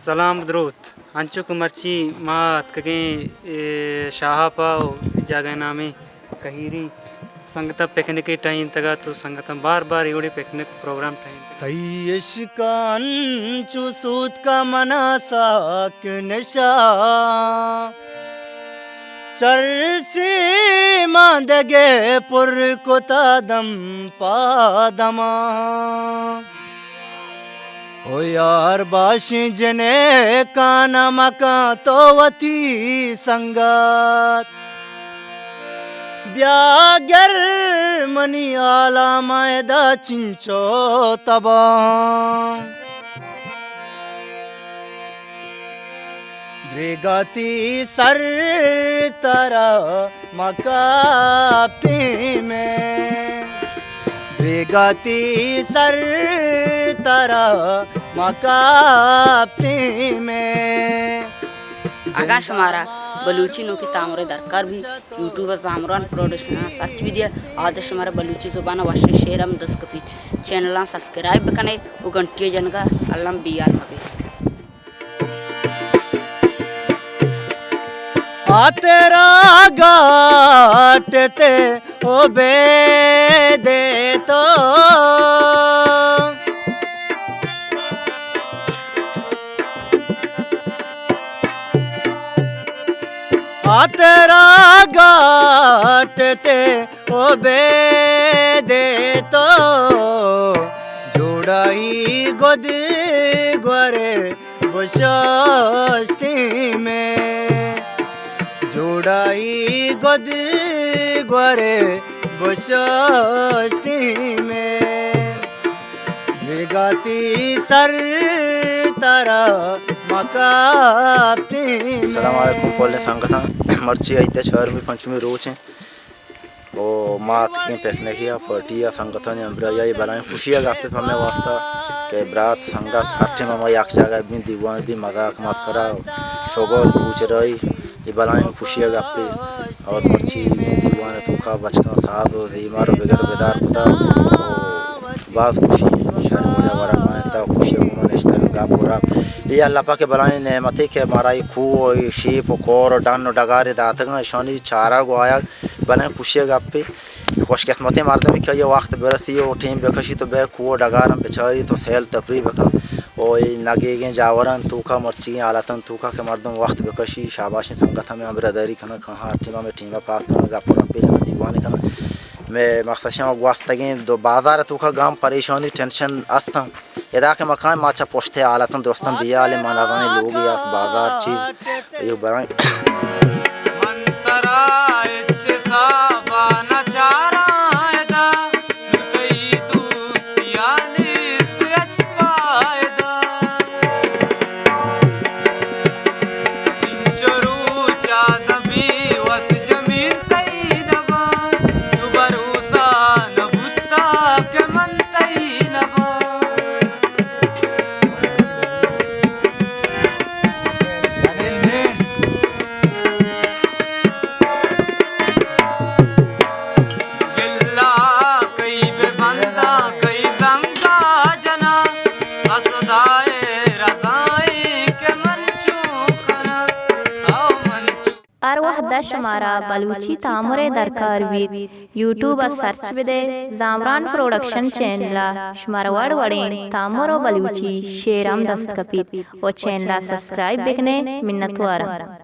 سلام دروت۔ انچو کہ مرچی ما اتکگیں، اے، شاہاپا و جاگہ نامیں کہیری سنگتاں پکنکے ٹہینتگ ات و سنگتاں بار بار اے وڑیں پکنک پروگرام ٹہینتگ۔ تئی عشق ءَ انچو سوتکا منا ساک نشا، چرسے ماندگے پر کتا دم پا دما۔ او یار باشیں جنکاں نہ مکاں تو وتی سنگت، بیا گر منی حالا ما ادا چنچو تباں۔ دریگا تئی سر ترا ما کپتیں میں، دریگا تئی سر ترا ما کپتیں میں۔ اگاں شمارا بلوچی نوکیں تامرے درکار بی، یوٹیوب ءَ زامران پروڈکشن ءَ سرچ بی دیا، آ دے شمارا بلوچی زبان ءَ وشیں شعر ہم دست کپیت۔ چینلاں سبسکرائب بکنے و گھنٹی ءِ جنگا الم بیار مبی۔ آ ترا گاٹ تے او بے دے تو، آ ترا گاٹ تے او بے دے تو، جوڑائی گد گورے بشاشتیں میں، جوڑائی گد گورے بشاشتیں میں، دریگا تئی سر ترا ما کپتیں میں۔ السلام علیکم پلیں سنگتاں، مرچی عید ءِ چارمی پنچمی روچ ایں۔ او ما اتکیں پکنکی ءَ پارٹی ءَ سنگتانی ہمراہی ءَ، اے بلاہیں خوشی ءِ گپے پہ مئے واسطہ کہ برات سنگت ہر ٹیم ءَ ما یک جاگہ بیں، دیوان بیں، مزاک مسکرا، شغل پوچرائی، اے بلاہیں خوشی ءِ گپے۔ اور مرچی اے دیوان ءِ توکا بچکاں ساز و زیمر و بگر بدار کتا، او باز خوشی شر وڑا ورگ ءَ انت، خوشی ءَ گوما نشتگ گپ و رپ۔ اے اللہ پاک ءِ بلاہیں نعمتے کہ مارا اے کوہ و اے شیپ و کور و ڈن و ڈگارے داتگاں، اشانی چارگ و آیگ بلے خوشی ءِ گپے، خوش قسمتیں مردمے کہ آئی ءَ وقت برسی و ٹیم بکشی تو بئے کوہ ءُ ڈگاراں بچاری تو سیل تفریح بکن۔ و اے نگیگیں جاوراں توکا مرچیگیں حالتاں توکا کہ مردم وقت بکشی، شاباشیں سنگت ہمے ہمراہداری کنن، کہاں ہر ٹیم ہمے ٹیم ءَ پاس کنن، گپ ءُ رپے جنن، دیوانے کنن۔ مئے مقصد شما گوستگیں دو بازار ءِ توکا غم پریشانی ٹینشن استاں۔ ادا کہ ما کائیں، ما چہ پشت ءِ حالتاں درستاں بیالیں، ما نزانیں لوگے است، بازار چیز، ایو برائیں۔ من ترا ہچ حساب ءَ نہ چاراں ادا، نوں تئی دوستی ءَ نیست ہچ پائدہ۔ چنچو روچ ءَ داں بے وس جمیل سہی نہ باں، تو بھروسہ نہ بوتا کہ من تئی نہ باں۔ گلہ کئی بہ بنداں، کئی زنگا جناں، اسدائے رضائیں کہ من چوں کناں، او من چوں۔ ہر وہد ءَ شمارا بلوچی تامرے درکار بیت، یوٹیوب ءَ سرچ بدئے، زامران پروڈکشن چینل ءَ شمارا وڑ وڑیں تامر ءُ بلوچی شعر ہم دست کپیت ءُ چینل ءَ سبسکرائب بکنئے، منتواراں۔